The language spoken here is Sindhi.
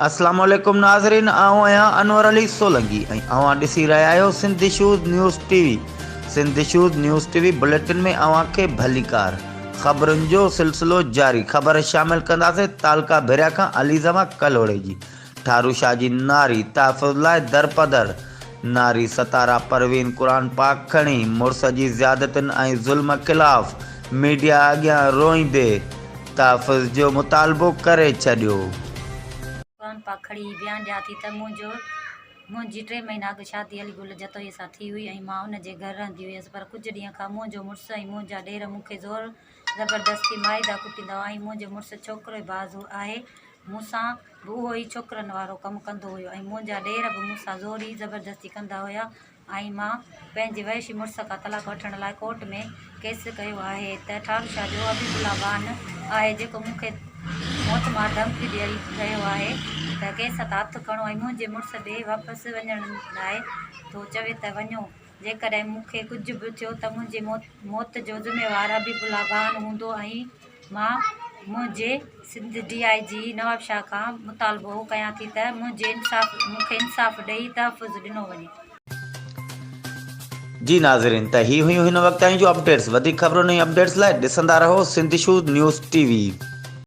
اسلام عليڪم ناظرين آئون آهيان انور علي سولنگي ۽ اوهان ڏسي رهيا آهيو Sindh issues news T V Sindh issues news T V bulletin ۾ اوهان کي ڀليڪار خبرن جو سلسلو جاري خبر شامل ڪنداسين تعلقه ڀريا کان علي زمان ڪلهوڙي جي ٺارو شاهه جي ناري تحفظ لاء درپدر ناري ستاره پروين قرآن پاڪ کڻي مڙس جي زيادتين ۽ ظلم خلاف ميڊيا اڳيان روئيندي تحفظ جو مطالبو ڪري ڇڏيو. قرآن پاڪ کڻي هي بيان ڏيان ٿي ته منهنجو منهنجي ٽي مهينا اڳ شادي علي گل جتوئي سان ٿي هئي ۽ مان ان جي گهر رهندي هيس پر ڪجهه ڏينهن کان منهنجو مڙس ۽ منهنجا ڏير مون کي زور زبردستي مائيدا ڪٽيندا هئا ۽ منهنجو مڙس ڇوڪري باز آهي مون سان به اهو ئي ڇوڪرن وارو ڪم ڪندو هيو ۽ منهنجا ڏير به مون سان زوري زبردستي ڪندا هيا ۽ مان پنهنجي وحشي مڙس کان طلاق وٺڻ لاء ڪورٽ ۾ ڪيس ڪيو آهي ته ٺاروشاه جو حبيب الله بان آهي جيڪو مون کي موتمار ڌمڪيون ڏئي رهيو آهي ته ڪيس تان هٿ کڻو ۽ منهنجي مڙس ڏي واپس وڃڻ لاء ٿو چوي ته وڃو جيڪڏهن مون کي ڪجهه به ٿيو ته منهنجي موت جو ذميوار حبيب الله بان هوندو ۽ مان منهنجي سنڌ ڊي I جي نوابشاهه کان مطالبو ڪيان ٿي ته منهنجي انصاف مون کي انصاف ڏئي تحفظ ڏنو وڃي. جي ناظرين ته هي هيون هن وقت تائين جون اپڊيٽس وڌيڪ خبرن ۽ اپڊيٽس لاء ڏسندا رهو Sindh issues news T V.